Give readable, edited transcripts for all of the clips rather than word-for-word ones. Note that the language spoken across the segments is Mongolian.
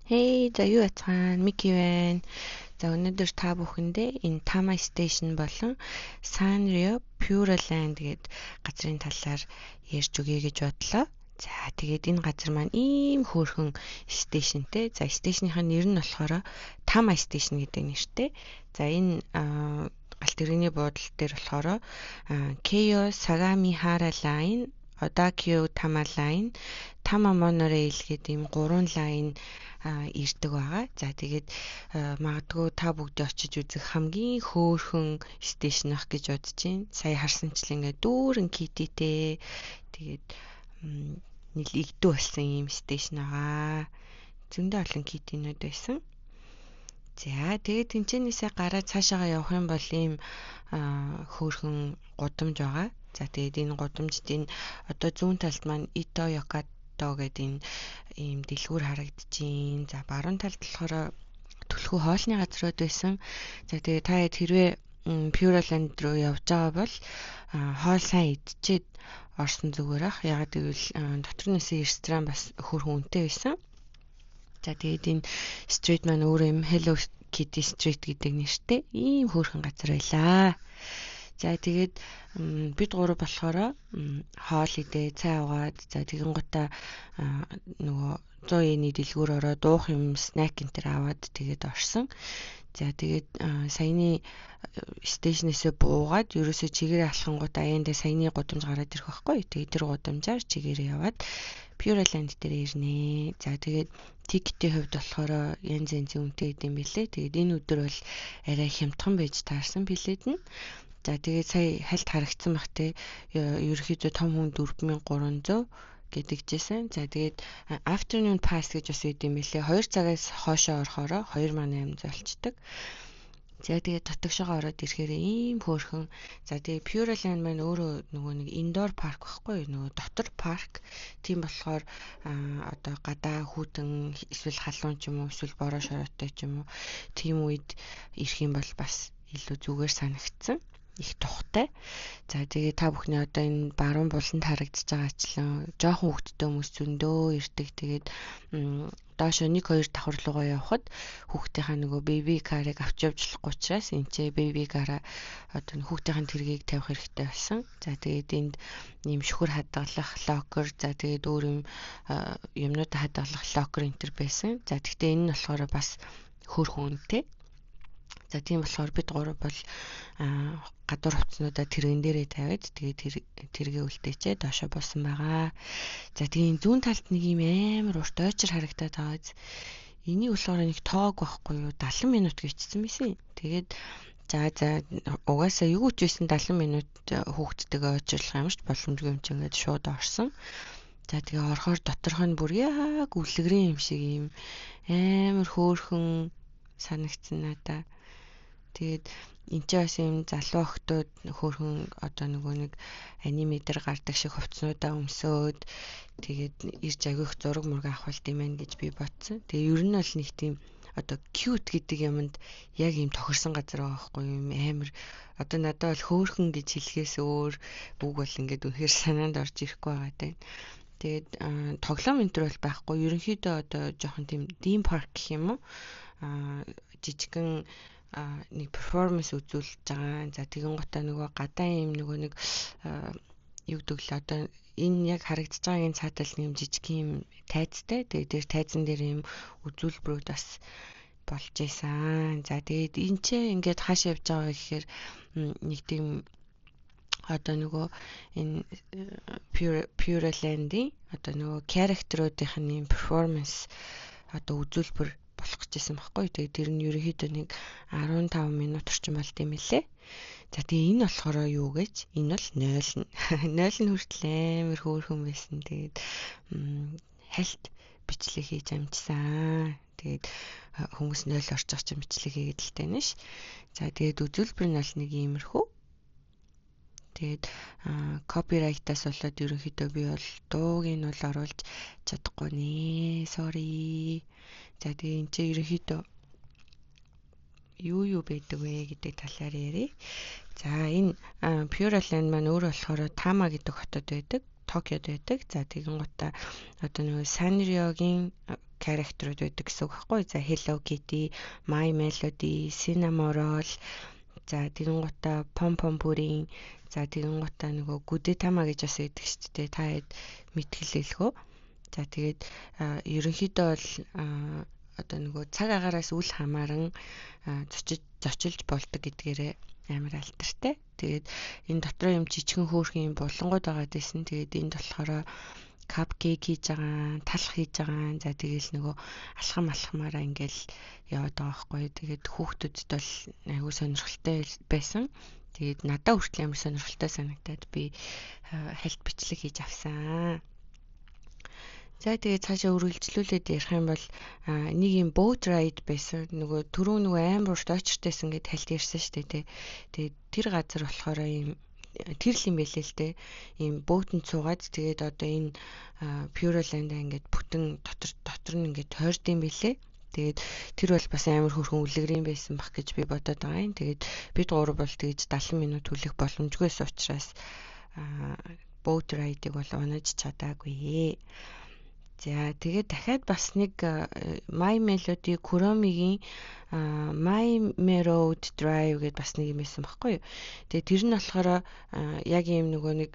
Hey, за юу яцгаана? Мики байна. За өнөөдөр та бүхэндээ энэ Tama Station болон Sanrio Puroland гээд газрын талаар ярьж өгье гэж бодлоо. За тэгээд энэ газар маань ийм хөөрхөн station тэй. За station ныхаа нэр нь болохоор Tama Station гэдэг нэртэй. За энэ галт тэрэгний буудал дээр болохоор Keio Sagamihara Line, Odakyu Tama Line, Tama Monorail гэдэг ийм гурван line ирдэг байгаа. За тэгээд магадгүй та бүгдээ очиж үзэх хамгийн хөөрхөн station ах гэж бодож байна. Сая харсанчлан ингээд дүүрэн kitty тэй. Тэгээд нийл игдүү болсон ийм station байгаа. Зөндөө олон kitty нүүд байсан. За тэгээд тэнцэнээсээ гараад цаашаага явах юм бол ийм хөөрхөн гудамж байгаа. За тэгээд энэ гудамжид энэ одоо зүүн талд маань Ито Йокато гэдэг энэ ийм дэлгүүр харагдчихээн. За баруун талд болохоор түлхүү хоолны газрууд байсан. За тэгээд та хэрвээ Puroland руу явж байгаа бол хоол сайн идчихэд орсон зүгээр ах. Ягаад гэвэл дотор нь ресторан бас хөөрхөн үнэтэй байсан. За тэгээд энэ street маань өөрөө юм Hello Kitty Street гэдэг нэртэй ийм хөөрхөн газар байлаа. За тэгээд бид гурав болохоор хоол идээ, цай уугаад, за тэгэн гутаа нөгөө 100 йений дэлгүүр ороод уух юм snack энэ төр аваад тэгээд орсон. За тэгээд саяны station ээсээ буугаад ерөөсөө чигээрээ алхангууд аяндаа саяны гудамж гараад ирэх байхгүй. Тэгээд тэр гудамжаар чигээрээ яваад Puroland дээр ирнэ. За тэгээд ticket ийн хувьд болохоор янз янзын үнэтэй гэдэм билээ. Тэгээд энэ өдөр бол арай хямдхан байж таарсан билет нь. За тэгээд сая хальт харагдсан бах те, ерөөхдөө том хүн 4300 гэдэгжсэн. За тэгээд afternoon pass гэж бас үйд юм билээ. 2 цагаас хоошоо орохороо 2800 болчдөг. За тэгээд дотогшоогоо ороод ирэхээр ийм хөөрхөн. За тэгээд Puroland маань өөрөө нөгөө нэг indoor park байхгүй юу? Нөгөө дотор парк. Тийм болохоор одоо гадаа хүүтэн эсвэл халуун ч юм уу, эсвэл бороо шороотой ч юм уу, тийм үед ирэх юм бол бас илүү зүгээр санагдсан, их тухтай. За тэгээ та бүхний одоо энэ баруун буланд харагдаж байгаачлан жоохон хүүхэдтэй хүмүүс зөндөө ирдэг. Тэгээд доошо 1 2 давхар руугаа явхад хүүхдийнхаа нөгөө baby car ыг авч явж болохгүй учраас энэ ч baby car аа одоо хүүхдийн тэргийг тавих хэрэгтэй болсон. За тэгээд энд ийм шүхэр хадгалах locker, за тэгээд өөр юм юмнуудаа хадгалах locker энэ төр байсан. За тэгтээ энэ нь болохоор бас хөөрхөн үнэтэй. За тийм болохоор бид гурав бол гадуур хувцснуудаа тэрэгэн дээрээ тавиад тэгээд тэргээ үлдээчээ доошо буусан байгаа. За тэгээ зүүн талд нэг юм амар урт ойчор харагдаад байгаа биз. Энийг болохоор нэг тоог байхгүй юу, 70 минут гэжсэн байсан. Тэгээд за угаасаа юу ч байсан 70 минут хүүхдтэйгээ ойчрлох юм ч боломжгүй юм чинь ингээд шууд орсон. За тэгээ орохоор доторх нь бүр яг үлгэрийн юм шиг юм амар хөөрхөн санагдсан надаа. Тэгээд энэ ч бас юм залуу охтууд хөөрхөн одоо нөгөө нэг аниме дээр гардаг шиг хувцснуудаа өмсөөд тэгээд ирж агиох зураг мураг авах юм байна гэж би бодсон. Тэгээ ер нь бол нэг тийм одоо cute гэдэг юмд яг юм тохирсон газар байгаа байхгүй юм амар одоо надад бол хөөрхөн гэж хэлэхээс өөр үг бол ингээд үнэхээр санаанд орж ирэхгүй байгаа тань. Тэгээд тоглоом энэ төр бол байхгүй. Ерөнхийдөө одоо жоохон тийм theme park гэх юм уу? Жижигхэн нэг performance үзүүлж байгаа. За тэгэн гутаа нөгөө гадаа юм нөгөө нэг юу гэдэг л одоо энэ яг харагдаж байгаагийн цаатал нэг юм жижиг юм тайзтай. Тэгээд тэр тайзан дээр юм үзүүлбэрүүд бас болж исэн. За тэгээд энэ ч ингээд хаашаа явж байгаа гэхээр нэг тийм одоо нөгөө энэ Puroland-ийн одоо нөгөө character уудын юм performance одоо үзүүлбэр болох гэжсэн байхгүй. Тэгээд тэр нь ерөнхийдөө нэг 15 минут орчим болд юм лээ. За тэгээ энэ болохоор юу гэж? Энэ бол 0. 0 нь хүртэл амар хөөрхөн байсан. Тэгээд хальт бичлэг хийж амжсан. Тэгээд хүмүүс 0 орж байгаа чинь бичлэг хийгээд л тань ш. За тэгээд үзүүлбэр нь бол нэг иймэрхүү. Тэгээд copyright аас болоод ерөнхийдөө би бол дууг нь бол оруулж чадахгүй нэ. Sorry. За тэгээ энэ чинь ерөнхийдөө юу юу байдаг вэ гэдэг талаар ярив. За энэ Puroland маань өөрөө болохоор Тама гэдэг хотод байдаг. Токиод байдаг. За тэгэн гутаа одоо нөгөө Sanrio-гийн character-ууд байдаг гэсэн үг байхгүй. За Hello Kitty, My Melody, Cinnamoroll, за тэгэнгуутаа Pom Pom Pudding, за тэгэнгуутаа нөгөө Gudetama гэж бас байдаг шүү дээ. Та хэд мэдгэлээлгөө. За тэгээд ерөнхийдөө бол одоо нөгөө цаг агаараас үл хамааран зочилж болдог гэдгээрээ амар алдартай. Тэгээд энэ дотроо юм жижигэн хөөрхөн юм булангууд байгаа дэсэн. Тэгээд энд болохоор капкейк хийж байгаа, талх хийж байгаа. За тэгээл нөгөө алхам алхмаараа ингээл яваад байгаа байхгүй. Тэгээд хүүхдүүдэд бол айгүй сонирхолтой байсан. Тэгээд надад хүртэл амар сонирхолтой санагдаад би хальт бичлэг хийж авсан. За тэгээд цаашаа үргэлжлүүлээд ярих юм бол нэг юм boat ride байсан. Нөгөө түрүү нөгөө амар урт очиртайсан гэд хальт ярьсан шүү дээ, тий. Тэгээд тэр газар болохоор ийм тэр л юм байлээ л дээ. Ийм boat-нд суугаад тэгээд одоо энэ Puroland-а ингээд бүтэн дотор нь ингээд тойрд юм байлээ. Тэгээд тэр бол бас амар хөөрхөн үлгэрийн байсан бах гэж би бодоод байгаа юм. Тэгээд бид гурав бол тэгж 70 минут хүлээх боломжгүйсэн учраас boat ride-ыг бол унаж чадаагүй. За тэгээд дахиад бас нэг My Melody Kuromi-гийн My Road Drive гэдээ бас нэг юм байсан баггүй юу. Тэгээд тэр нь болохоор яг ийм нөгөө нэг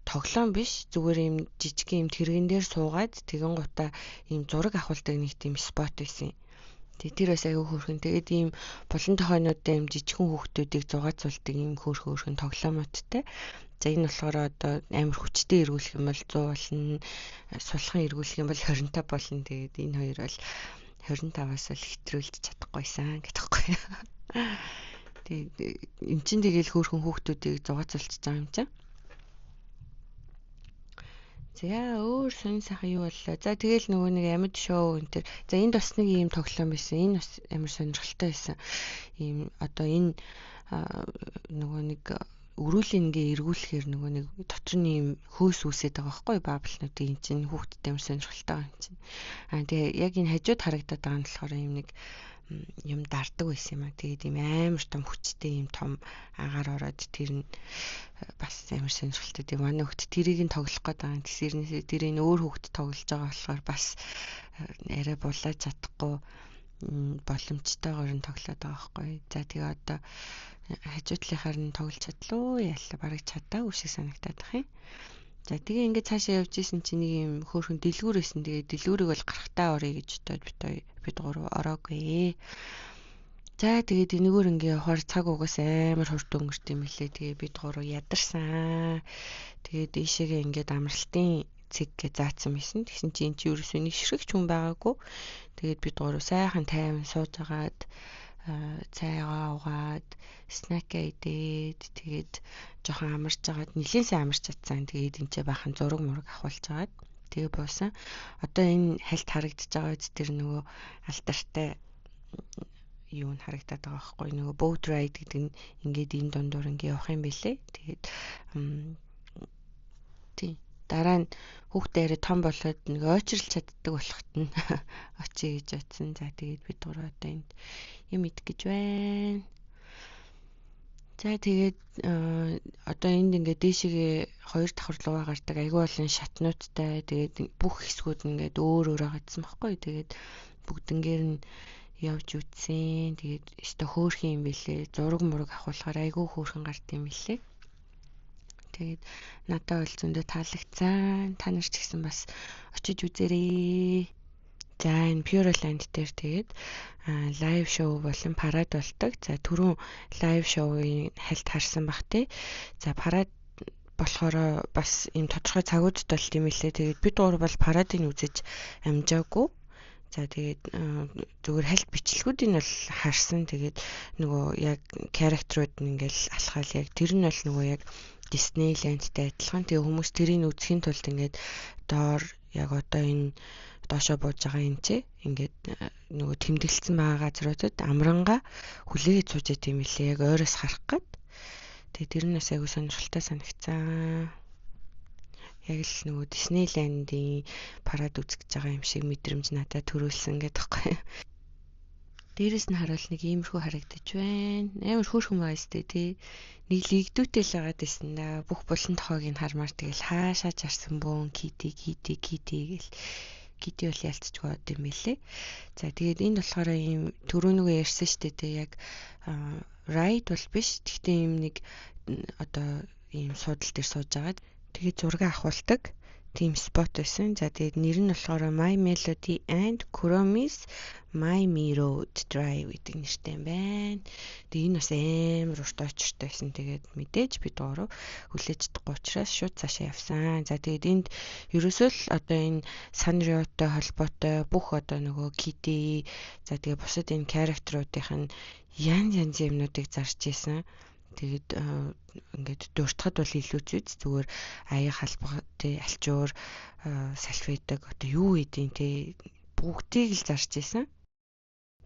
тоглоом биш, зүгээр ийм жижиг ийм тэрэгэн дээр суугаад тэгэн гутаа ийм зураг авахулдаг нэг тийм спот байсан юм. Тэгээд тэр бас айгүй хөөрхөн. Тэгээд ийм булан тохойнуудтай ийм жижигхэн хүүхдүүдийг зугаацуулдаг ийм хөөрхөн хөөрхөн тоглоомоттой. За энэ болохоор одоо амар хүчтэй эргүүлэх юм бол 100 болно, сулхан эргүүлэх юм бол 25 болно. Тэгээд энэ хоёр бол 25-аас бол хэтрүүлж чадахгүйсэн гэдэг байхгүй юу. Тэгээд эн чинь тэгэл хөөрхөн хүүхдүүдийг зугаацуулчихж байгаа юм чинь. За өөр сонин сайхан юу боллоо. За тэгэл нөгөө нэг амьд шоу энэ төр. За энд бас нэг ийм тоглоом байсан. Энэ бас амар сонирхолтой байсан. Ийм одоо энэ нөгөө нэг өрүүлийн ингээ эргүүлэхээр нөгөө нэг дотор нь ийм хөөс үүсээд байгаа байхгүй баблнуудыг эн чинь хүүхдэд амар сонирхолтой байгаа юм чинь. Аа тэгээ яг энэ хажууд харагдаад байгаа нь болохоор ийм нэг юм дардаг байсан юм а. Тэгээд ийм амар том хүчтэй ийм том агаар ороод тэр нь бас амар сонирхолтой. Тэгээ манай хүүхд тэрийг нь тоглох гээд байгаа. Тэсэрнээсээ тэрийг өөр хүүхд тоглож байгаа болохоор бас арай булааж чадахгүй боломжтойгоор нь тоглоод байгаа байхгүй. За тэгээ одоо хажуу талынхаар нь тоглож чадлуу ялла бараг чадаагүй шиг санагдаад байх юм. За тэгээ ингээд цаашаа явж исэн чинь нэг юм хөөрхөн дэлгүүр байсан. Тэгээ дэлгүүрийг бол гарахтаа оръё гэж бодоод бид гурав ороогүй. За тэгээд энэгээр ингээ явахаар цаг угаас амар хурд өнгөрт юм лээ. Тэгээ бид гурав ядарсан. Тэгээд ийшээгээ ингээд амралтын цэг гэж заасан байсан. Тэгсэн чинь энэ чинь ерөөсөө нэг ширхэг ч хүн байгаагүй. Тэгээд бид гурав сайхан тайван сууж агаад цайгаа угаад снэк идээд тэгээд жоохон амарч агаад нэлээд сайн амарч чадсан. Тэгээд энэ ч бахан зураг мураг авахулж агаад тэгээ буусан. Одоо энэ хальт харагдаж байгаа үз тэр нөгөө алдартай юу н харагдаад байгаа байхгүй нөгөө boat ride гэдэг нь ингээд энэ дундуур ингээ явах юм бэлээ. Тэгээд тий дараа нь хүүхдээ арай том болоод нэг ойчрлж чаддаг болоход нь очие гэж бодсон. За тэгээд бид гурав одоо энд юм идэх гэж байна. За тэгээд одоо энд ингээд дээшээгээ хоёр давхар руугаа гардаг айгүй олон шатнуудтай. Тэгээд бүх хэсгүүд нь ингээд өөр өөр байгаадсан байхгүй. Тэгээд бүгднгээр нь явж үтсэн. Тэгээд өстой хөөрхөн юм бэлээ. Зураг мураг авахулахаар айгүй хөөрхөн гарт юм бэлээ. Тэгээд надад бол зөндөө таалагдсан. Та нар ч гэсэн бас очиж үзээрэй. За энэ Puroland дээр тэгээд live show болон парад болдог. За түрүүн live show-ийн хальт харсан бах тий. За парад болохоор бас ийм тодорхой цагуудад болт юм лээ. Тэгээд бид гурав бол парадыг үзэж амжаагүй. За тэгээд зүгээр хальт бичлэгүүдийг нь бол харсан. Тэгээд нөгөө яг character-ууд нь ингээл алхаал яг тэр нь бол нөгөө яг Disneyland-тай адилхан. Тэгээ хүмүүс тэрийг үзэхийн тулд ингээд доор яг одоо энэ доошоо бууж байгаа юм чи ингээд нөгөө тэмдэглэсэн байгаа газруудад амрангаа хүлээгээд сууж байт юм лээ. Яг ойроос харах гээд. Тэгээ тэр нь бас айгүй сонирхолтой санагцсан. Яг л нөгөө Disneyland-ийн парад үзэж байгаа юм шиг мэдрэмж надад төрүүлсэн гэдэг байхгүй. Дээрээс нь харуул нэг иймэрхүү харагдаж байна. Амар хөөрхөн байгаа сте тий. Нэг лигдүүтэй л байгаад байсан да. Бүх булан тохойг нь хармаар тэгэл хаашаа чарсан бөөн Kitty Kitty Kitty гэл Kitty бол ялцчгүй од юм билээ. За тэгээд энд болохоор ийм түрүү нөгөө ярьсан шүү дээ, яг ride бол биш. Гэхдээ ийм нэг одоо ийм суудал дээр сууж агаад тэгээд зураг авахулдаг тийм spot байсан. За тэгээд нэр нь болохоор My Melody and Kuromi's My Me Road Drive гэдэг нэртэй юм байна. Тэгээд энэ бас амар урт очиртой байсан. Тэгээд мэдээж бид гурав хүлээж чадахгүй учраас шууд цаашаа явсан. За тэгээд энд ерөөсөө л одоо энэ Sanrio-той холбоотой бүх одоо нөгөө Kitty, за тэгээд бусад энэ character-уудынх нь янз янз юмнуудыг зарж исэн. Тэгээд ингээд дуртахад бол илүү зүйц, зүгээр аяга халбага тий, алчуур, салфидаг одоо юу гэдیں тий, бүгдийг л зарж исэн.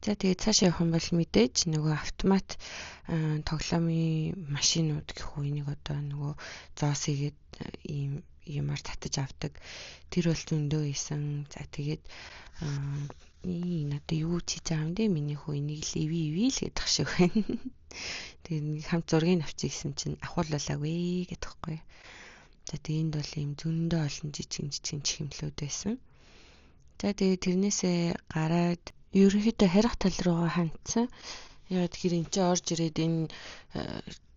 За тэгээд цаашаа явах юм бол мэдээж нөгөө автомат тоглоомын машинууд гэх үү, энийг одоо нөгөө зоос хийгээд ийм юмар татаж авдаг. Тэр бол зөндөө исэн. За тэгээд энэ одоо юу ч хийж байгаа юм бэ? Миний хүү энийг л иви иви л гэдэг шиг байна. Тэгээд нэг хамт зургийг авчих гэсэн чинь авахулаагүй гэдэг байхгүй. За тэгээд энд бол ийм зөндөө олон жижигэн жижигэн чихэмлүүд байсан. За тэгээд тэрнээсээ гараад ерөнхийдөө харих тал руугаа хандсан. Яг тэгэхээр эн чинь орж ирээд энэ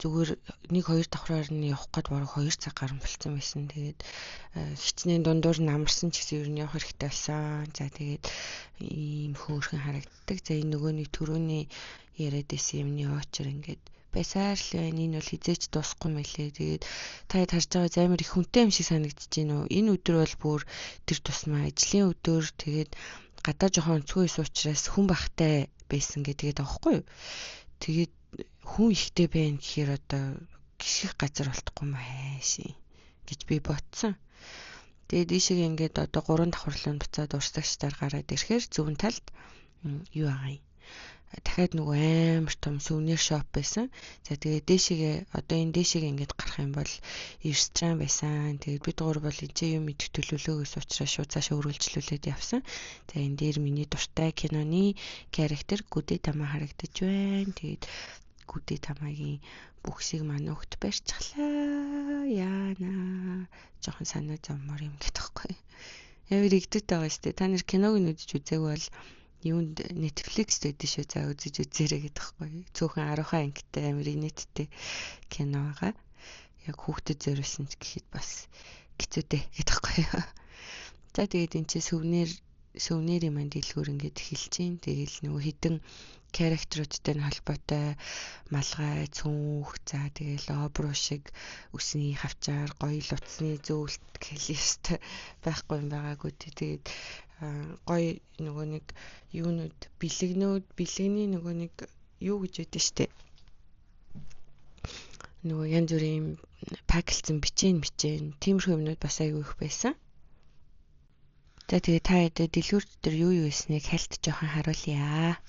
зүгээр 1 2 давхраар нь явах гээд бараг 2 цаг гарan болцсон байсан. Тэгээд хичнээн дундуур нь амарсан ч гэсэн ер нь явах хэрэгтэй болсон. За тэгээд ийм хөөрхөн харагддаг. За энэ нөгөө нэг түрүүний яриад байсан юмны очор ингээд байсаар л байна. Энэ бол хэзээ ч дуусахгүй мэлээ. Тэгээд та хэд харж байгаа амар их хүнтэй юм шиг санагдаж байна уу? Энэ өдөр бол бүр тэр тусмаа ажлын өдөр. Тэгээд гадаа жоохон өнцгөө байсан учраас хүн бахтай байсан гэдгээд байгаа байхгүй юу? Тэгээд хүн ихтэй байна гэхээр одоо гიშгэх газар болтохгүй юм хайшин гэж би бодсон. Тэгээд ийшээ ингээд одоо 3 давхарлын буцаад урсагчдаар гараад ирэхээр зүүн талд юу байгаа юм? Дахиад нөгөө амар том souvenir shop байсан. За тэгээд дээшээгээ одоо энэ дээшээгээ ингээд гарах юм бол ресторан байсан. Тэгээд бид гур бол энэ юм идэх төлөвлөгөөгөөс учраас шууд цаашаа үргэлжлүүлээд явсан. За энэ дээр миний дуртай киноны character Гүдэ Тама харагдаж байна. Тэгээд Гүдэ Тамагийн бүхсийг манай хөхт барьчихлаа. Яана. Жохон санаа зовмоор юм гэдэг байхгүй. Амар игдэгтэй байгаа шүү дээ. Та нар киног нь үзэж үзээгүй бол юунд Netflix байдаг шүү. За үзэж үзээрэй гэдэг байхгүй. Цөөхөн 10 ангитай амар инээдтэй кино байгаа. Яг хүүхдэд зориулсан ч гэхэд бас хэцүүтэй гэдэг байхгүй. За тэгээд энэ чи souvenir-ийн маань дэлгүүр ингээд эхэлж чинь. Тэгээл нөгөө хідэн character-уудтай нь холбоотой малгай, цүнх, за тэгээл обруу шиг үсний хавчаар, гоё луцны зөөлт гэл ёстой байхгүй юм байгаагүй. Тэгээд гоё нөгөө нэг юунууд бэлэгнүүд, бэлэгний нөгөө нэг юу гэж ядсан штэ. Нөгөө янз бүрийн юм паклцсан бичээн бичээн тиймэрхүү юмнууд бас айгүй их байсан. За тэгээ та хэд дэлгүүр дээр юу юу хийснийг хальт жоохон харуулъя.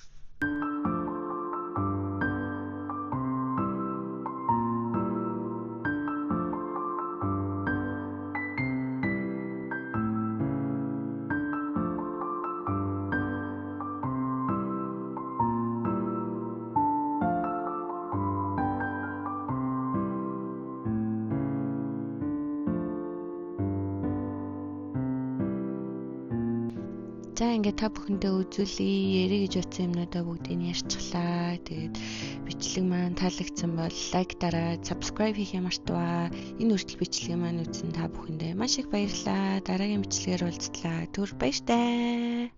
За ингээд та бүхэндээ үзүүлье, ярих гэж утсан юмнуудаа бүгдийг нь ярьчихлаа. Тэгээд бичлэг маань таалагдсан бол like дараад subscribe хийх мартаваа. Энэ хүртэл бичлэгийг маань үзсэн та бүхэндээ маш их баярлалаа. Дараагийн бичлэгээр уулзлаа. Түр баяртай.